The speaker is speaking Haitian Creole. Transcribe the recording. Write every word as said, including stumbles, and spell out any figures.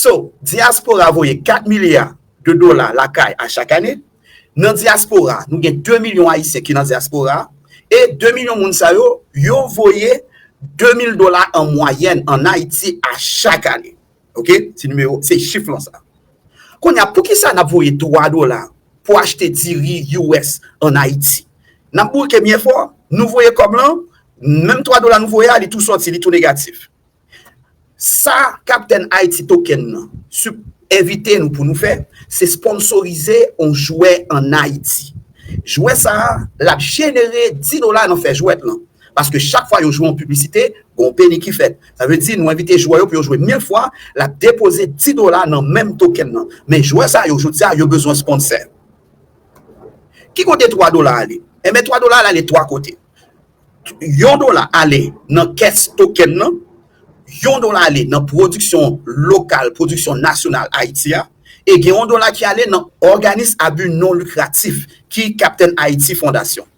So, dyaspora voye kat milya de dola lakay a chak ane. Nan dyaspora, nou gen de milyon Ayisyen ki nan dyaspora. E de milyon moun sa yo, yo voye de mil dola an mwayèn an Ayiti a chak ane. Oke? Se nimewo, se chif lan sa. Kounye a, poukisa n ap voye twa dola pou achte diri U S an Ayiti? N ap bourike byen fò, nou voye kòb lan, menm twa dola nou voye a, li tou sòti, li tou negatif. Sa Captain Haiti Token nan sou envite nou pou nou fè, se sponsorize yon jwè an Ayiti. Jwè sa a, l ap jenere dis dola nan fè jwèt lan. Paske chak fwa yo jwe yon piblisite, gon peni ki fèt. Sa vle di nou envite jwè yo pou yo jwe mil fwa, l ap depoze dis dola nan menm token nan. Men jwè sa yo, jodi a, yo bezwen sponsè. Ki kote twa dola ale? Enben, twa dola ale twa kote. Yon dola ale nan kès token nan, yon dola ale nan pwodiksyon lokal, pwodiksyon nasyonal Ayiti a, e gen yon dola ki ale nan òganis a bi non likratif ki Captain Haiti Fondasyon.